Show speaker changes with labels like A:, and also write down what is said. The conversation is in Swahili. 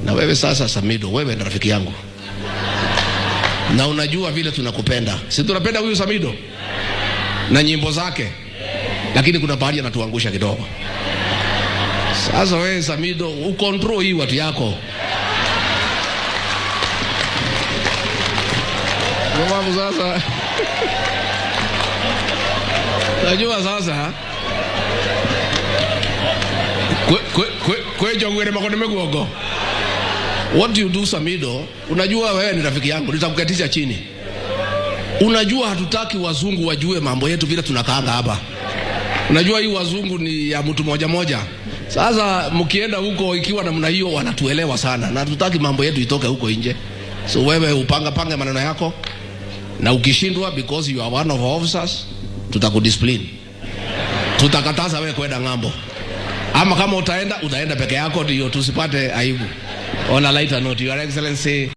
A: Na wewe sasa, Samidoh, wewe ni rafiki yangu na unajua vile tunakupenda, si tunapenda huyu Samidoh na nyimbo zake, lakini kuna pahali anatuangusha kidogo. Sasa wewe Samidoh, ucontrol hii watu yako. Kwa sababu sasa najua sasa kwe makono meguongo. What do you do, Samidoh? Unajua wewe ni rafiki yangu, nitakuketisha chini. Unajua hatutaki wazungu wajue mambo yetu vile tunakaanga hapa. Unajua hii wazungu ni ya mtu moja moja. Sasa mkienda huko ikiwa namna hiyo wanatuelewa sana, na hatutaki mambo yetu itoke huko nje. So wewe upanga pange maneno yako, na ukishindwa, because you are one of our officers, tutakudiscipline. Tutakataza wewe kwenda ng'ambo, ama kama utaenda, utaenda peke yako, ndio tusipate aibu. On a lighter note, Your Excellency.